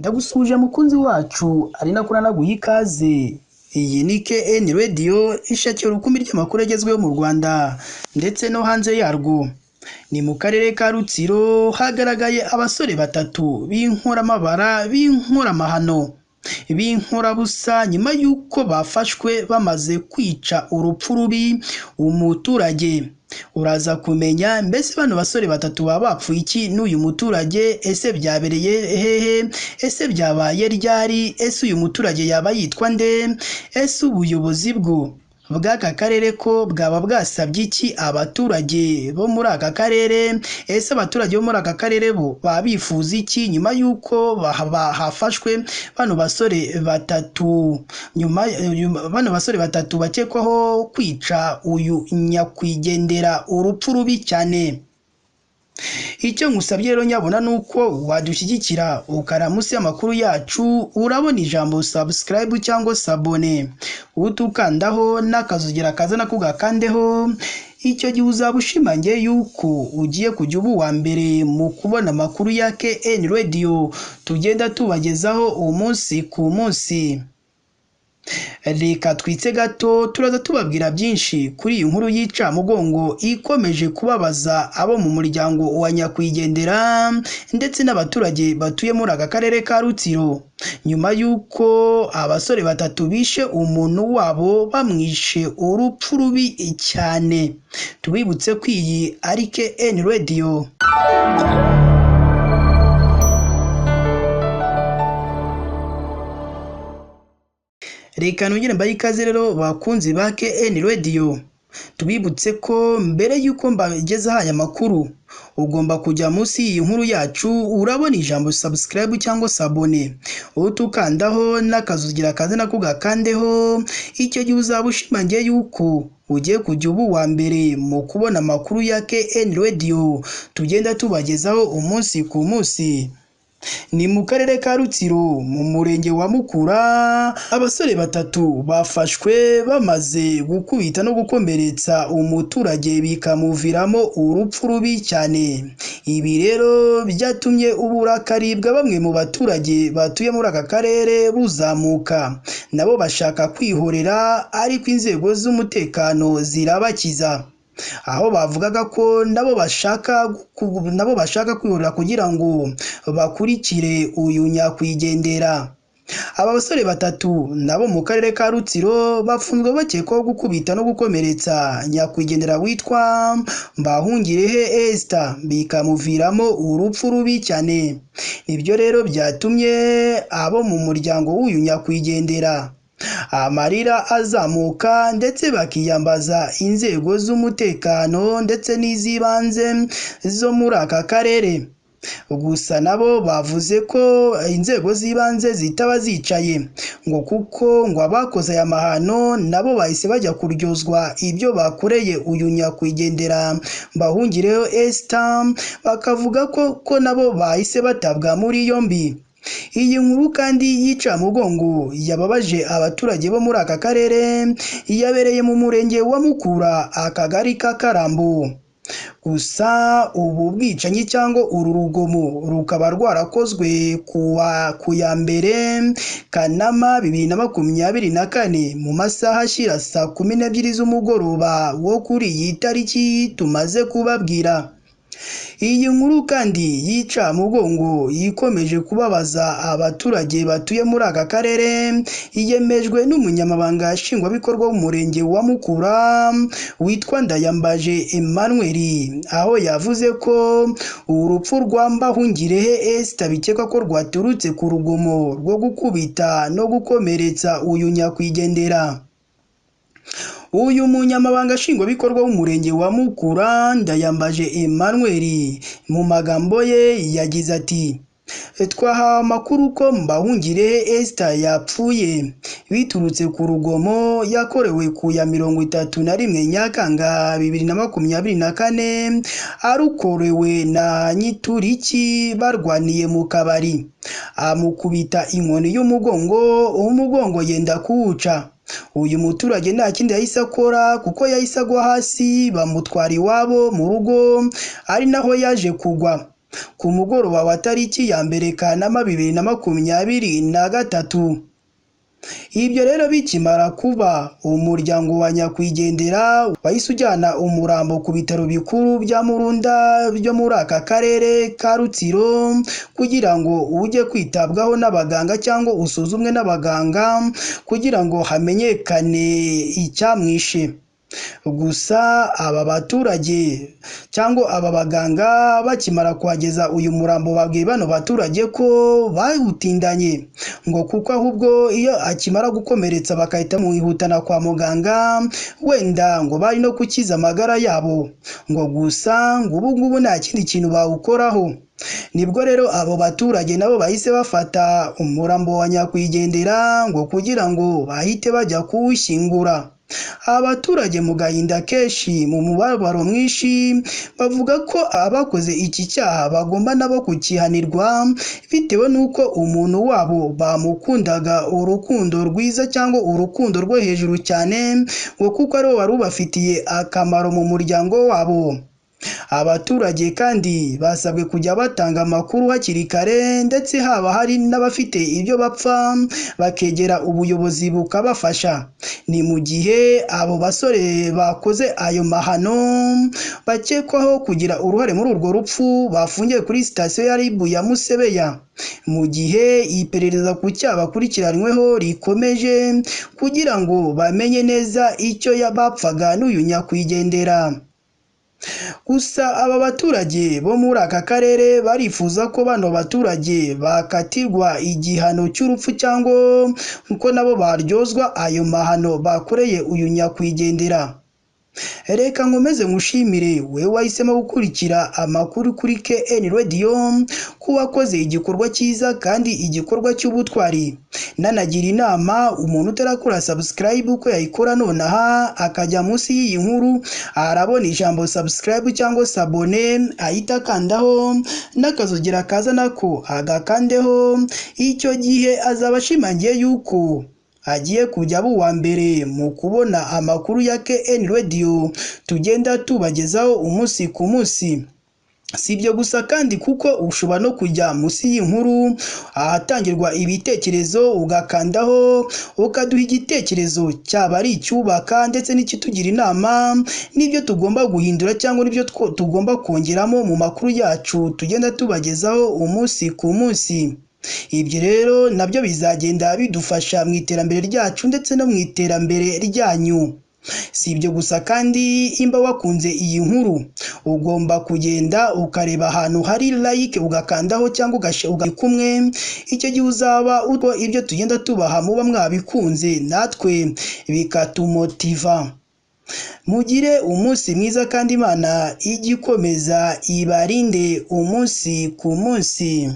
Ndagusuhuje mukunzi wacu ari nako nanaguha ikaze. Iyi ni KN Radio ishakira urukumbi ry'amakuru agezweho mu Rwanda ndetse no hanze yarwo. Ni mu karere ka Rutsiro hagaragaye abasore batatu b'inkoramabara b'inkoramahano b'inkorabusa nyuma y'uko bafashwe bamaze kwica urupfu rubi umuturage. Uraza kumenya mbese bano basore batatu baba bapfuye iki n'uyu muturage? Ese byabereye hehe? Ese byabaye ryari? Ese uyu muturage yaba yitwa nde? Ese ubuyobozi bwo bw'aka karere ko bwaba bwasabye iki abaturage bo muri aka karere? Ese abaturage bo muri aka karere bo baba bifuza iki nyuma y'uko hafashwe bano basore batatu, nyuma bano basore batatu bakekwaho kwica uyu nyakwigendera urupfu rubi cyane? Icyo ngusabye rero nyabona ni uko wadushyigikira ukara munsi y'amakuru yacu, urabona ijambo subscribe cyangwa sabone, utukandaho n'akazogera kaza nako ugakandeho. Icyo gihe uzaba ushimangiye yuko ugiye kujya uba uwa mbere mu kubona amakuru ya KN Radio tugenda tubagezaho umunsi ku munsi. Reka twitse gato, turaza tubabwira byinshi kuri iyi nkuru y'icamugongo ikomeje kubabaza abo mu muryango wa nyakwigendera ndetse n'abaturage batuye muri aka karere ka Rutsiro, nyuma y'uko abasore batatu bishe umuntu wabo bamwishe urupfu rubi cyane. Tubibutse ko iyi ari KN Radio. Reka nongere mbahe ikaze rero bakunzi ba KN Radio. Tubibutse ko mbere y'uko mbagezaho aya makuru ugomba kujya munsi y'iyi nkuru yacu, urabona ijambo subscribe cyangwa sabone, utukandaho n'akazugira kaze nako gakandeho. Icyo gihe uzaba ushimangiye yuko ugiye kujya uba uwa mbere mu kubona amakuru ya KN Radio tugenda tubagezaho umunsi ku munsi. Ni mu karere ka Rutsiro mu murenge wa Mukura, abasore batatu bafashwe bamaze gukubita no gukomeretsa umuturage bikamuviramo urupfu rubi cyane. Ibi rero byatumye uburakari bwa bamwe mu baturage batuye muri aka karere buzamuka, nabo bashaka kwihorera ariko inzego z'umutekano zirabakiza, aho bavugaga ko nabo bashaka kwihorera kugira ngo bakurikire uyu nyakwigendera. Aba basore batatu nabo mu karere ka Rutsiro bafunzwe bakekwaho gukubita no gukomeretsa nyakwigendera witwa Mbahungirehe Esther bikamuviramo urupfu rubi cyane. Ibyo rero byatumye abo mu muryango w'uyu nyakwigendera amarira azamuka ndetse bakiyambaza inzego z'umutekano ndetse n'iz'ibanze zo muri aka karere. Gusa nabo bavuze ko inzego z'ibanze zitaba zicaye ngo kuko ngo abakoze aya mahano nabo bahise bajya kuryozwa ibyo bakoreye uyu nyakwigendera Mbahungirehe Esther, bakavuga ko nabo bahise batabwa muri yombi. Iyi nkuru kandi y'icamugongo yababaje abaturage bo muri aka karere yabereye mu murenge wa Mukura, akagari ka Karambo. Gusa ubu bwicanyi cyangwa uru rugomo rukaba rwarakozwe ku ya mbere Kanama 2024 mu masaha ashyira saa 12 z'umugoroba wo kuri iyi tariki tumaze kubabwira. Iyi nkuru kandi y'icamugongo ikomeje kubabaza abaturage batuye muri aka karere yemejwe n'umunyamabanga nshingwabikorwa w'umurenge wa Mukura witwa Ndayambaje Emmanuel, aho yavuze ko urupfu rwa Mbahungirehe Esther bikekwa ko rwaturutse ku rugomo rwo gukubita no gukomeretsa uyu nyakwigendera. Uyu munyamabanga nshingwabikorwa w'umurenge wa Mukura Ndayambaje Emmanuel mu magambo ye yagize ati: twahawe amakuru ko Mbahungirehe Esther yapfuye biturutse ku rugomo yakorewe ku ya 31 Nyakanga 2024 arukorewe na Nyituriki barwaniye mu kabari, amukubita inkoni y'umugongo, umugongo yenda kuwuca. Uyu muturage nta kindi yahise akora kuko yahise agwa hasi bamutwara iwabo mu rugo ari naho yaje kugwa. ku mugoroba wa tariki ya 1 Kanama 2023. Ibyo rero bikimara kuba, umuryango wa nyakwigendera wahise ujyana umurambo ku bitaro bikuru bya Murunda byo muri aka karere ka Rutsiro kugira ngo ujye kwitabwaho n'abaganga cyangwa usuzumwe n'abaganga kugira ngo hamenyekane icyamwishe. Gusa aba baturage cyangwa aba baganga bakimara kuhageza uyu murambo babwiye bano baturage ko bawutindanye, ngo kuko ahubwo iyo akimara gukomeretsa bagahita bamwihutana kwa muganga, wenda ngo bari no gukiza amagara yabo, ngo gusa ngo ubu ngubu nta kindi kintu bawukoraho. Nibwo rero abo baturage nabo bahise bafata umurambo wa nyakwigendera ngo kugira ngo bahite bajya kuwushyingura. Abaturage mu gahinda kenshi, mu mubabaro mwinshi, bavuga ko abakoze iki cyaha bagomba nabo kukihanirwa bitewe n'uko umuntu wabo bamukundaga urukundo rwiza cyangwa urukundo rwo hejuru cyane, ngo kuko ariwe wari ubafitiye akamaro mu muryango wabo. Abaturage kandi basabwe kujya batanga amakuru hakiri kare, ndetse haba hari n'abafite ibyo bapfa bakegera ubuyobozi bukabafasha. Ni mu gihe abo basore bakoze ayo mahano bakekwaho kugira uruhare muri urwo rupfu bafungiwe kuri sitasiyo ya RIB ya Musebeya, mu gihe iperereza ku cyaha bakurikiranyweho rikomeje kugira ngo bamenye neza icyo bapfaga n'uyu nyakwigendera. Gusa aba baturage bo muri aka karere barifuza ko bano baturage bakatirwa igihano cy'urupfu cyangwa ko nabo baryozwa ayo mahano bakoreye uyu nyakwigendera. Reka nkomeze nkushimire wewe wahisemo gukurikira amakuru kuri KN Radio ko wakoze igikorwa cyiza kandi igikorwa cy'ubutwari. Nanagira inama umuntu utarakora subscribe ko yayikora nonaha, akajya munsi y'iyi nkuru arabona ijambo subscribe cyangwa sabone, ahita akandaho n'akazogera kaza nako agakandeho. Icyo gihe azaba ashimangiye yuko agiye kujya aba uwa mbere mu kubona amakuru ya KN Radio tugenda tubagezaho umunsi ku munsi. Si ibyo gusa kandi kuko ushobora no kujya munsi y'inkuru ahatangirwa ibitekerezo ugakandaho ukaduha igitekerezo cyaba ari icyubaka ndetse n'ikitugira inama n'ibyo tugomba guhindura cyangwa n'ibyo tugomba kongeramo mu makuru yacu tugenda tubagezaho umunsi ku munsi. Ibyo rero nabyo bizagenda bidufasha mu iterambere ryacu ndetse no mu iterambere ryanyu. Si ibyo gusa kandi, imba wakunze iyi nkuru ugomba kugenda ukareba ahantu hari like ugakandaho cyangwa ugakumwe. Icyo gihe uzaba uko ibyo tugenda tubaha muba mwabikunze, natwe bikatumotiva. Mugire umunsi mwiza kandi Imana ijye ikomeza ibarinde umunsi ku munsi.